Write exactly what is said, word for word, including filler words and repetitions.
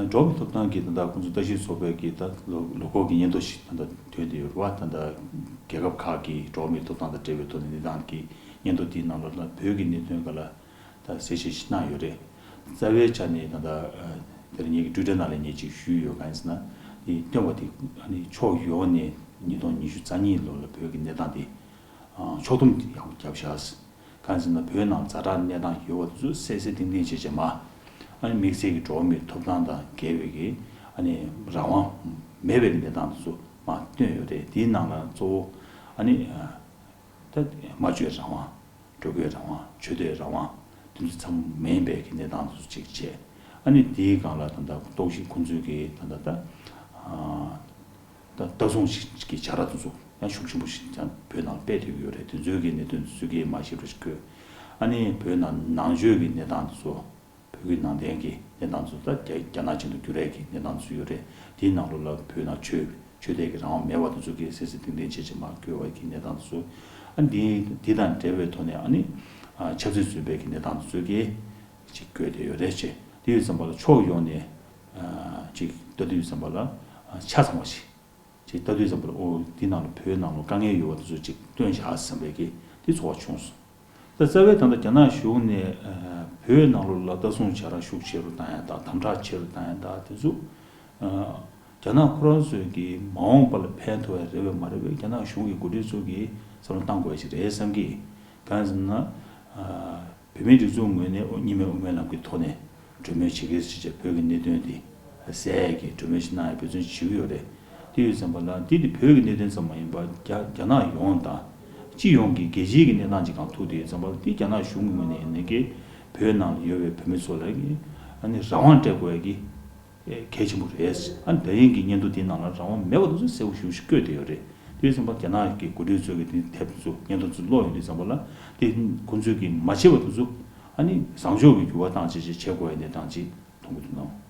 འགྲོ་བ་མིའི་ཐོབ་ཐང་གི་ད་ལྟ་ཁོང་ཚོ་ལྟ་ཞིབ་ཚོགས་པའི་གི་ད་ལོ་ལོ་འཁོར་གྱི་སྙན་ཐོ་ཞིག་ད་ལྟ་ཐོན་བསྡད་ཡོད་རེད་བ། ད་ལྟ་རྒྱལ་ཁབ་ཁག་གི་འགྲོ་བ་མིའི་ཐོབ་ཐང་དང་འབྲེལ་བའི་ཐོག་ནས་གནས་སྟངས་ཀྱི་སྙན་ཐོ་དེའི་ནང་ལོགས་ལ་བོད་ཀྱི་གནད་དོན་སྒང་ལ་ད་གསལ་བཤད་ཞིག་གནང་ཡོད་རེད། རྩ་བའི་ཆ་ནས་ད་ལྟ་དེ་རིང་ངེད་ཀྱི་ཊུའི་ཊར་ནང་ལ་ངས་ཅིག་ཞུས་ཡོད། གང་ཡིན་ཟེར་ན། དེ་བཏོན་པ་དེ་ཨ་ནི་ཕྱོགས་ཡོངས་ནས་ཉིས་སྟོང་ཉི་ཤུ་རྩ་གཉིས་ལོ་ལ་བོད་ཀྱི་གནས་སྟངས་དེ་ཕྱོགས་བསྡོམས་ཡག་པོ་བརྒྱབ་བཞག་གང་ཟེར་ན། བོད་ནང་ཛ་དྲག་གནས་སྟངས་ཡོད་པ་དེ་ཚོ་གསལ་གསལ་ཏིང་ཏིང་བྱས་བྱས་མ། ཨ་ནི་དམིགས་བསལ་གྱི་འགྲོ་བ་མིའི་ཐོབ་ཐང་དང་འགལ་བའི་གི་ཨ་ནི་རང་དབང་མེད་པའི་གནས་སྟངས་དེ་ཚོ་མ་བཏོན་ཡོད་རེད། དེའི་ནང་ལ་གཙོ་བོ་ཨ་ནི་ད་སྨྲ་བརྗོད་རང་དབང་། འགྲོ་སྐྱོད་རང་དབང་། ཆོས་དད་རང་དབང་། དེ་ཚོ་ཚང་མ་མེད་པའི་གི་གནས་སྟངས་དེ་ཚོ་ཅིག་བྱས། ཨ་ནི་དེའི་སྒང་ལ་ད་ལྟ་རྟོག་ཞིབ་ཁོང་ཚོས་གི་ད་ལྟ་ད། ད་ལྟ་སྲུང་གི་བྱ་བྲག་དེ་ཚོ་ཡང་ཤུགས་ཆེན་པོ་ཞིག་ཀྱང་བོད་ནང་སྤེལ་ཐུབ་ཀྱི་ཡོད་རེད། དེ་ཚོའི་གི་གནད་དོན་དེ་ཚོའི་གི་མ་ཞིབ་རུ་ཞིག་བཀོད། ཨ་ནི་བོད་ནང་ནང་ཆོས་ཀྱི་གནས་སྟངས་དེ་ཚོ། བོད་ཀྱི་ནང་བསྟན་གྱི་གནས་སྟངས་ཚོ་ད་རྒྱ་རྒྱ་ནག་ཅན་དུ་འགྱུར་ཡས་ཀྱི་གནས་སྟངས་ཚོ་ཡོད་རེད། དེའི་ནང་ལོགས་ལ་བོད་ནང་ཆོས་ཆོས་དད་ཀྱི་རང་དབང་མེད་པ་དེ་ཚོ་གི་གསལ་གསལ་ཏིང་ཏིང་བྱས་བྱས་མ་བཀོད་པ་གི་གནས་སྟངས་ཚོ། ཨ་ནི་དེ་དང་འབྲེལ་བའི་ཐོག་ནས་ཨ་ནི་ཆབ་སྲིད་བཙོན་པའི་གི་གནས་སྟངས་དེ་ཚོ་གི་ཅིག་བཀོད་བསྡད་ཡོད་རེད་ཅེས། དེ་ཡོད་ཙམ་པ་ལ་ཕྱོགས་ཡོངས་ནས་ཅིག་ལྟ་དུས་ཙམ་པ་ལ་ཆ་ཚང་བ་ཞིག་ཅིག་ལྟ་དུས་ཙམ་པ་ལ་ཨོ་འདི་ནང་ལ་བོད་ནང་ལ་དཀའ་ངལ་ཡོད་པ་དེ་ཚོ་ཅིག་སྟོན་བཞག་བསམ་པའི་གི་དེ་ཚོར་བ་བྱུང་སོང་། ད་རྩ་བའི་ད་ལྟ་རྒྱ་ནག་གཞུང་ནས་བོད་ནང་ལོགས་ལ་ལྟ་སྲུང་བྱ་ར་ཤུགས་ཆེ་རུ་བཏང་ཡ་དང་དམ་དྲག་ཆེ་རུ་བཏང་ཡ་དང་དེ་ཚོ་རྒྱ་ནག་ཁོ་རང་ཚོའི་གི་མ་འོངས་པ་ལ་ཕན་ཐོགས་ཡ་རེད་པས་མ་རེད་པས་རྒྱ་ནག་གཞུང་གི་འགོ་ཁྲིད་ཚོ་གིས་བསམ་བློ་བཏང་དགོས་ཡ་ཞིག་རེད་བསམ་གི། གང་ཡིན་ཟེར་ན། བོད་མིའི་སྒྲིག་འཛུགས་ངོས་ནས་གཉིས་སྨན་དབུ་མའི་ལམ་གྱི་ཐོག་ནས་གྲོས་མོལ་བྱེད་ཀྱི་ཟེར་བྱས་བོད་ཀྱི་གནད་དོན་དེ་གསལ་ཡས་ཀྱི་གྲོས་མོལ་ཞིག་གནང་ཡས་འབད་བརྩོན་བྱེད་ཀྱི་ཡོད་རེད། དེ་ཡོད་ཙམ་པ་ལ་འདི་དེ་བོད་ཀྱི་གནད་དོན་ཙམ་མ་ཡིན་པར་རྒྱ་རྒྱ་ནག་ཡོངས་དང་སྤྱི་ཡོངས་ཀྱི་རྒྱལ་སྤྱིའི་གི་གནས་སྟངས་ཅིག་གང་ཐུག་དེ་ཡོད་ཙམ་པ་ལ་འདི་རྒྱ་ནག་གཞུང་གི་ངོས་ནས་ཡིན་ནའི་གི་བོད་ནང་ལ་ཡོད་པའི་བོད་མི་ཚོ་ལ་གི་ཨ་ནི་རང་དབང་སྤྲད་དགོས་ཡས་ཀྱི་གལ་ཆེན་པོ་རེད། ཨ་ནི་ད་རིང་གི་སྙན་ཐོ་དེའི་ནང་ལ་རང་དབང་མེད་པ་དེ་ཚོ་གསལ་པོ་ཞེ་པོ་ཞིག་བཀོད་བསྡད་ཡོད་རེད། དེ་ཡོད་ཙམ་པ་རྒྱ་ནག་གི་འགོ་ཁྲིད་ཚོས་གི་དེ་དེབ་ཚོ་སྙན་ཐོ་ཚོ་ཀློག་ཡོང་དུས་ཙམ་པ་ལ་དེ་ཁོང་ཚོས་གི་མ་བྱས་པ་དེ་ཚོ་ཨ་ནི་བཟང་ཕྱོགས་ཀྱི་འགྱུར་བ་བཏང་བྱས་བྱས་བྱེད་དགོས་ཡ་གནས་སྟངས་ཅིག་མཐོང་གི་འདུག་ནའོ།